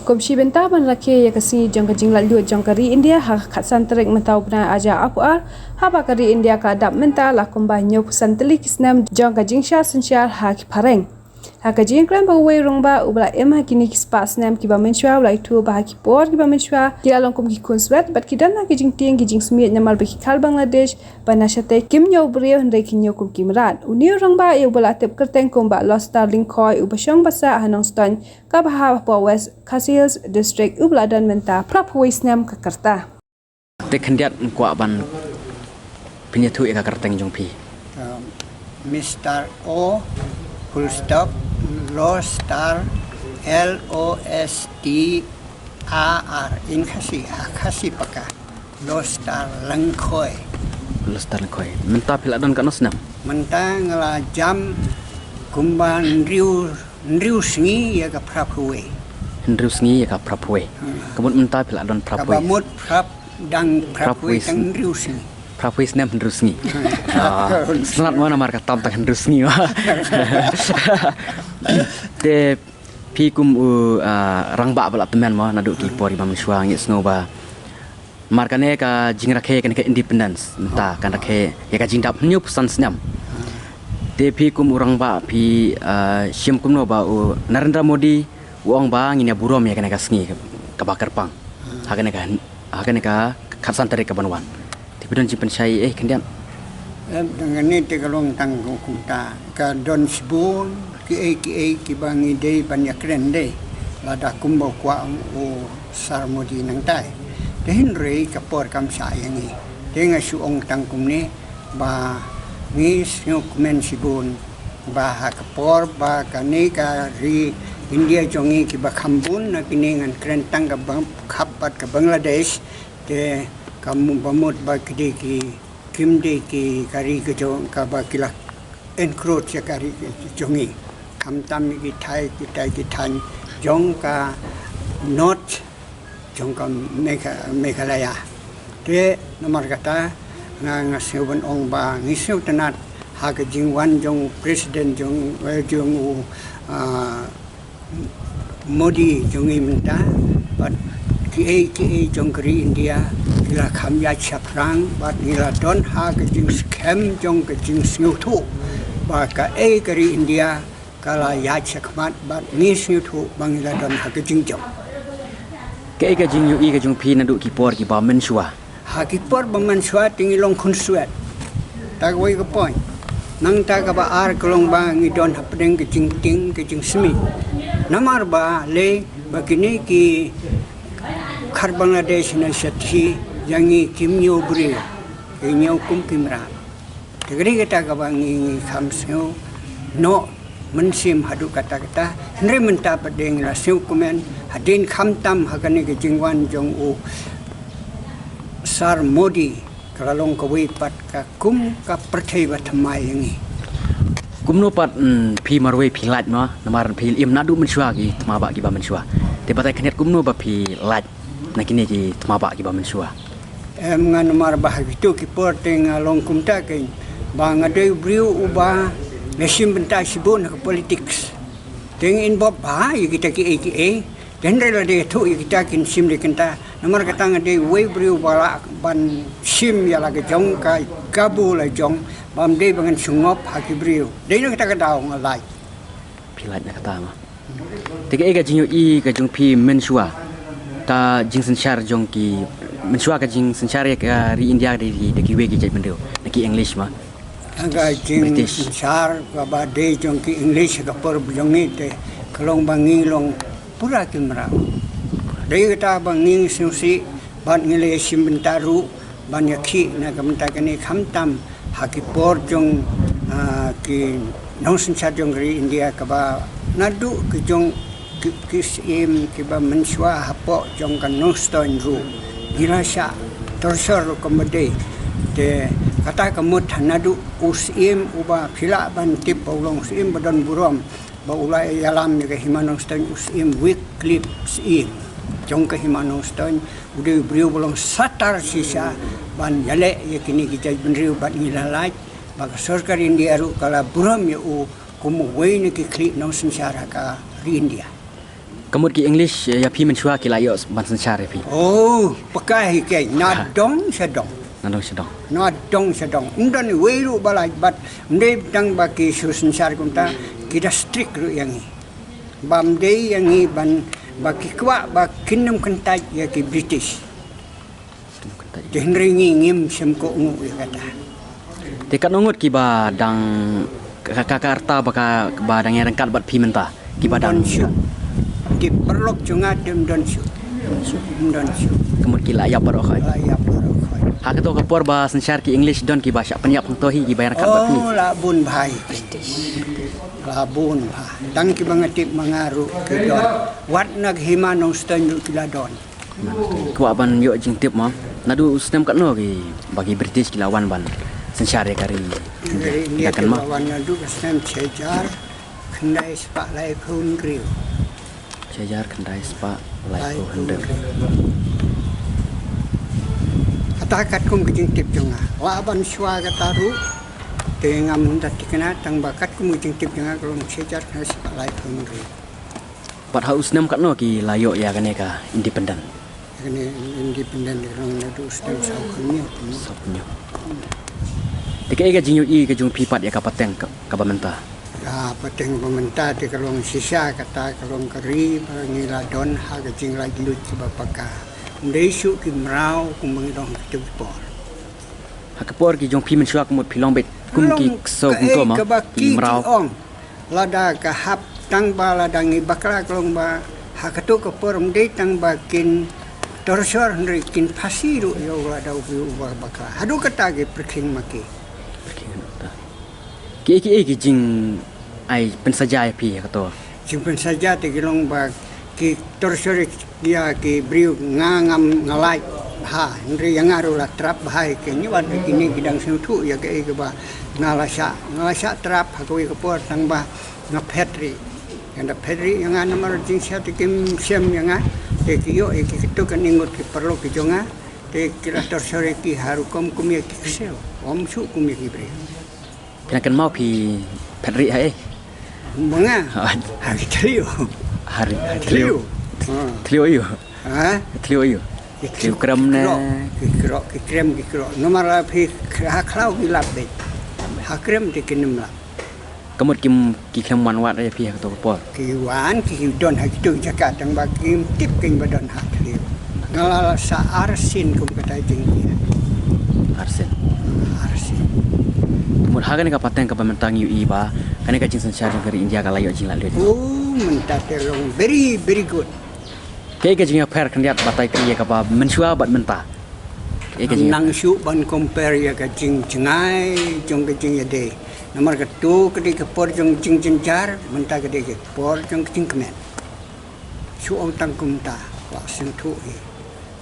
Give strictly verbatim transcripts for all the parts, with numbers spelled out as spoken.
Kum shi bynta ban rakhe ïa ka sngi jong ka jinglaitluid jong ka ri India ha ka khatsan tarik mynta u bnai ar hajar arphew ar, haba ka ri India ka la dap mynta la kumba hynñiewphew san tylli ki snem jong ka jingshah synshar ha ki phareng. Ha ka jingkren bad uwei u rangbah uba la im ha kine ki spah snem kiba mynshuwa u la ïathuh ba ha ki por kiba mynshuwa ki la long kum ki khun swet bad ki don ha ki jingtieng ki jingsmiej namar ba ki khar Bangladesh ba na shatei kim ñiew briew hynrei ki ñiew kum ki mrad. Une u rangbah ïa uba la tip kyrteng kum Bah Lostar Lyngkhoi uba shong ba sah ha Nongstoiñ kaba ha hapoh West Khasi Hills District uba la don mynta phra phew wei snem ka rta. Te khyndiat nga kwah ban pynïathuh ïa ka kyrteng jong phi. Um, Mister O full stop Lostar, L O S T A R in Khasi, ha Khasi paka. Lostar Lyngkhoi. Lostar Lyngkhoi. Mynta phi la don katno snem? Mynta nga la jam kumba hynriew, hynriew sngi ïa ka phra phew wei. Hynriew sngi ïa ka phra phew wei. Hmm. Ka mut mynta phi la don phra phew wei. Kaba mut phra dang phra phew wei tang hynriew sngi. Phra phew wei snem hynriew sngi. Ah, sngewtynnat mo namar ka tam tang hynriew sngi mo. Te phi kum u, ah, rangbah ba la tymmen mo naduh ki por kiba mynshuwa ngi sngew ba namar kane ka jingrakhe kane ka independence mynta kan rakhe ïa ka jingdap hynñiewphew san snem. Te phi kum u rangbah phi, ah, shim kumno ba u Narendra Modi u ong ba ngin ïa burom ïa kane ka sngi kaba kyrpang ha kane ka, ha kane ka khatsan tarik kaban wan. Te phi don jingpynshai eh khyndiat? Eh, dang kane te ka long tang kumta, ka don shibun kiei kiei kiba ngi dei ban ïakren de lada kumba kwah u Sir Modi nangtai. Te hynrei ka por kam shah ïa ngi. Te nga shu ong tang kumne ba ngi sngewkmen shibun ba ha ka por ba kane ka ri India jong ngi kiba kham bun na kine ngan kren tang ka Bang-, khap bad ka Bangladesh, te ka mu-, ba mut ba ki dei ki, kim dei ki ka ri ka jong kaba ki la encroach ïa ka ri ka jong ngi. Khamtam ki thai, ki thai, ki thaiñ jong ka North jong ka Megha-, Meghalaya. Te namar kata nga, nga sngew ban ong ba ngi sngewtynnat ha ka jingwan jong President jong, eh, jong u, ah, Modi jong ngi mynta bad kiei kiei jong ka ri India ki la kham ïaid shaphrang bad ngi la don ha ka jingskhem jong ka jingsngewthuh ba kaei ka ri India ka la ïaid shakhmat bad ngi sngewthuh ba ngi la don ha ka jingjop. Kaei ka jingïohi ka jong phi naduh ki por kiba mynshuwa? Ha ki por ba mynshuwa te ngi long khun swet. Ta kawei ka point. Nangta kaba ar ka long ba ngi don hapdeng ka jingtieng ka jingsmiej. Namar ba lei ba kine ki khar Bangladesh na shatei ïa ngi kim ñiew briew, ki ñiew kum ki mrad. Te ka dei kata kaba ngi, ngi kham sngew noh mynsiem haduh katta katta. Hynrei mynta pat de ngi la sngewkmen hadien khamtam ha kane ka jingwan jong u Sir Modi ka la long kawei pat ka kum ka pyrthei ba thymmai ïa ngi. Kumno pat, mm, phi marwei phi lait mo, namar phi im naduh mynshuwa ki thma bah kiba mynshuwa. Te batai khyndiat kumno ba phi lait na kine ki thma bah kiba mynshuwa? Em, nga namar ba ha kito ki por te nga long kumta kein ba nga dei u briew uba nga shim bynta shibun ha ka politics. Te nga involve bha ïa kita kiei kiei. Te hynrei lada ïathuh ïa kita kin shim dei kynta. Namar kata nga dei uwei u briew ba lah ban shim ïa la ka jong ka kabu la jong bym dei ba ngan shu ngop ha ki briew. Dei na kata ka daw nga lait. Phi lait na kata ma. Te kaei ka jingïohi ka jong phi mynshuwa ka jingsynshar jong ki, mynshuwa ka jingsynshar ïa ka ri India da ki, da kiwei ki jaitbynriew, da ki English ma? Ka British. Jingsynshar kaba dei jong ki English ka por jong ngi te ka long ba ngi long pura ki mraw. Dei kata ba ngi sngewsih bad ngi la shim bynta ruh ban ïakhih na ka bynta kane khamtam ha ki por jong, ah, ki nongsynshar jong ka ri India kaba naduh ki jong ki, ki syiem kiba mynshuwa hapoh jong ka Nongstoiñ ruh ngi la shah torture ruh kumba dei. Te kata ka mut ha naduh u syiem uba phi lah ban tip ba u long syiem ba don burom ba u la ïalam ïa ka Hima Nongstoiñ, u syiem Wycliffe Syiem jong ka Hima Nongstoiñ, u dei u briew ba long satar shisha ban ïaleh ïa kine ki jaitbynriew bad ngi la lait ba ka sorkar India ruh ka la burom ïa u kum uwei na ki khlieh nongsynshar ha ka ri India. Ka mut ki English, eh, ïa phi mynshuwa ki la ïoh ban synshar ïa phi. Oh, paka hi keiñ, na dong sha dong. Na dong sha dong. Na dong sha dong. Ym don iwei ruh ba lait bad, ym dei tang ba ki shu synshar kumta, ki da strict ruh ïa ngi. Ba ym dei ïa ngi ban, ba ki kwah ba kin ym kyntait ïa ki British. Te hynrei ngi ngim shym kohnguh ïa kata. Te katno ngut kiba dang ka, ka, ka rta ba ka, ba dang ïaryngkat bad phi mynta, kiba dang. Ym don shuh. Ki paralok jong nga te ym don shuh. Ym don shuh. Ka mut ki la ïap baroh khoit. La ïap baroh khoit. Ha kato ka por ba synshar ki English don kiba shah pynïap hangto hi kiba ïaryngkat bad phi. Oh, la bun bha hi. La bun bha. Tang kiba nga tip ma nga ruh ki don. Wat na ka Hima Nongstoiñ ruh ki la don. Kwah ban ïoh jingtip ma. Naduh u snem katno ki, ba ki British ki la wan ban synshar ïa ka ri India. Ri India ki la wan naduh ka snem shi hajar khyndai spah laiphew hynriew. Shi hajar khyndai spah laiphew hynriew. Kata katkum ka jingtip jong nga. Lah ban shuwa kata ruh. Te ngam da thikna tang ba katkum ka jingtip jong nga ka long shi hajar khyndai spah laiphew hynriew. Bad ha u snem katno ki la ïoh ïa kane ka independent? Kane independent ka long naduh u snem saw khynñiuh. Saw khynñiuh. Te kaei ka jingïohi ka jong phi pat ïa ka pateng ka, kaba mynta? Ka pateng ba mynta te ka long shisha kata ka long ka ri ba ngi la don ha ka jinglaitluid kaba paka. Ym dei shuh ki mraw kumba ngi long ha kito ki por. Ha ka por ki jong phi mynshuwa ka mut phi long beit kum ki ksew kumto ma, ki mraw. Lada ka hap tang ba lada ngi bakla ka long ba ha kato ka por ym dei tang ba kin torture hynrei kin phasi ruh ïa u lada u briew uba bakla. Haduh kata ki pyrkhing ma ki. Pyrkhing haduh kata. Kiei kiei ki jingai pynsaja ïa phi ha kato? Jingpynsaja te ki long ba ki torture ïa ki briew, nga ngam, nga lait bha, hynrei ïa nga ruh la trap bha ïa ki, ngi wat kine ki dang sngewthuh ïa kaei kaba nga la shah, nga la shah trap ha kawei ka por tang ba nga phet ri. Nga da phet ri ïa nga namar jingshisha te kim shem ïa nga, te ki ïoh ïa ki kito kane ngut ki paralok ki jong nga, te ki la torture ïa ki ha rukom kum ïa ki ksew, ym shuh kum ïa ki briew. Phi nang kynmaw phi phet rieh ha ei? Ma nga? Ha. Ha ki thliew. Ha ri, ha thliew. Thliew. Ha. Thliew aïu? Ha? Thliew aïu? Ki thliew krem ne? Ki krok, ki krem, ki krok. Namar la phi ha khlaw ki lap beit. Ha krem te kin ym lap. Ka mut kim, ki khlem wan wad ïa phi ha kato ka por? Ki wan, ki don ha kito ki jaka tang ba kim tip keiñ ba don ha thliew. Nga la sah arsien kum kata jingïa. Arsien. Arsien. Mut ha kane ka pateng kaba mynta ngi ïohi ba kane ka jingsynshar jong ka ri India ka la ïoh jinglaitluid. Oh, mynta te long very, very good. Kaei ka jingïapher khyndiat batai kri ïa kaba mynshuwa bad mynta? Kaei ka jingïapher? Nang shu ban compare ïa ka jingjngai jong ka jingïadei. Namar kato ka dei ka por jong jingjynjar, mynta ka dei ka por jong ka jingkmen. Shu ong tang kumta, kwah sngewthuh hi.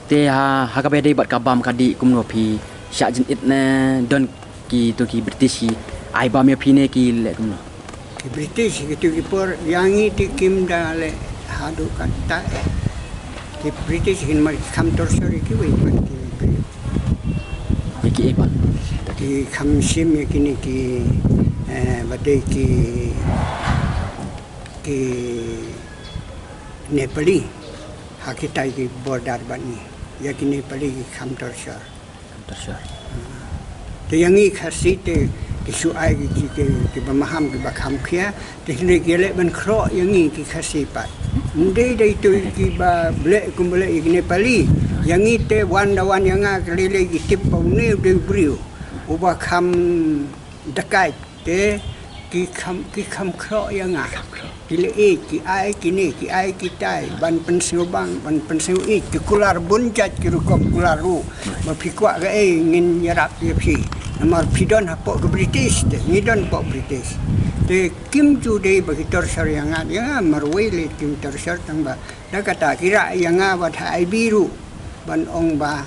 Te ha, ha kaba ïadei bad ka bam ka dih kumno phi shah jingit ne don kito ki British ki ai bam ïa phi ne ki leh kumno? Ki British kito ki por ïa ngi te kim da leh haduh katta. Ki British kin mar kham torture kiwei pat ki British. Ïa kiei pat? Ki kham shim ïa kine ki, eh, ba dei ki, ki Nepali ha kitai ki border bad ngi. Ïa ki Nepali ki kham torture. Kham torture. Te ïa ngi Khasi te ki shu ai ki, ki, ki, kiba maham kiba kham khia, te hynrei ki leh ban khroh ïa ngi ki Khasi pat. Ym dei dei tu kiba leh kumba leh ïa ki Nepali. Ïa ngi te wan da wan ïa nga ka lei lei ki tip ba une u dei u briew uba kham dakai. Te ki kham, ki kham khroh ïa nga. Ki kham khroh. Ki leh ïeit, ki ai kine, ki ai kitai, ban pynsngewbang, ban pynsngew ïeit, ki kular bun jait ki rukom kular ruh. Ba phi kwah kaei ngin ïarap ïa phi. Namar phi don hapoh ka British te, ngi don hapoh British. Te kim ju dei ba ki torture ïa nga, ïa nga marwei lei kim torture tang ba da kata ki rah ïa nga bad ha I B ruh ban ong ba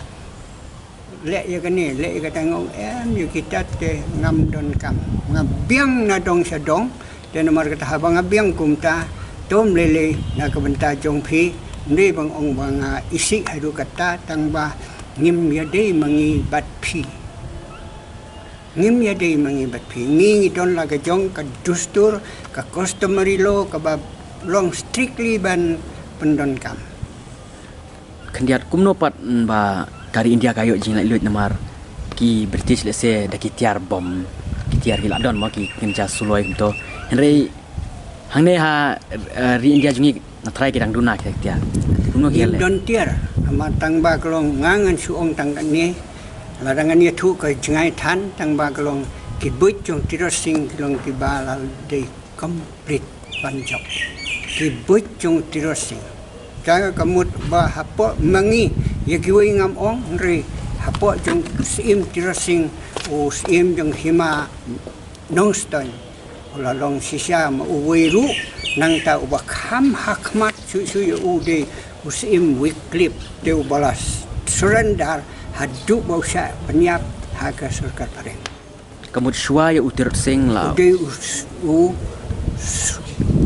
leh ïa kane, leh ïa kata, nga ong em, ïa kita te ngam donkam. Nga biang na dong sha dong, te namar kata haba nga biang kumta, to ym lei lei na ka bynta jong phi, ym dei ba nga ong ba nga isih haduh katta, tang ba ngim ïadei ma ngi bad phi. Ngim ïadei ma ngi bad phi. Ngi ngi don la ka jong ka dustur, ka customary law, kaba long strictly ban pyndonkam. Khyndiat kumno pat ba ka ri India ka ïoh jinglaitluid namar ki British lehse da ki tiar bom, ki tiar ki la don mo ki kynja suloi kumto. Hynrei hangne ha eh, ri India jong ngi na trai ki dang duna ki tiar. Kumno ki Ngim leh. Don tiar, namar tang ba ka long nga ngan shu ong tang kane. Lada ngan ïathuh ka jngai than tang ba ka long ki buit jong Tirot Sing ki long kiba la dei complete ban jop. Ki buit jong Tirot Sing. Te ka mut ba hapoh ma ngi ïa kiwei ngam ong hynrei hapoh jong Syiem Tirot Sing, u Syiem jong Hima Nongstoiñ, u la long shisha ma uwei ruh. Nangta uba kham ha khmat shuh shuh ïa u dei u Syiem Wycliffe, te uba la surrender haduh ba u shah pynïap ha ka sorkar phareng. Ka mut shuwa ïa u Tirot Sing la U dei u s- u s-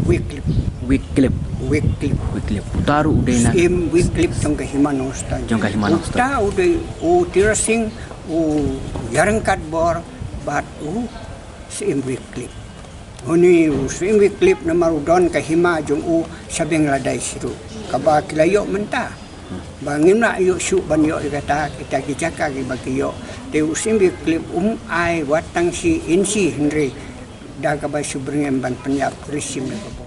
Wycliffe. Wycliffe. Wycliffe. Wycliffe. Uta ruh u dei na Syiem Wycliffe jong ka Hima Nongstoiñ. Jong ka Hima Nongstoiñ. Uta u dei u Tirot Sing, u ïaryngkat bor bad u Syiem Wycliffe. Une u Syiem Wycliffe namar u don ka hima jong u sha Bangladesh ruh. Kaba ki la ïoh mynta. Ba ngim lah ïoh shuh ban ïoh ïa kata, kita ki jaka kiba ki ïoh. Te u Syiem Wycliffe um ai wat tang shi inshi hynrei da kaba shu byrngem ban pynïap, ki la shim da ka bom.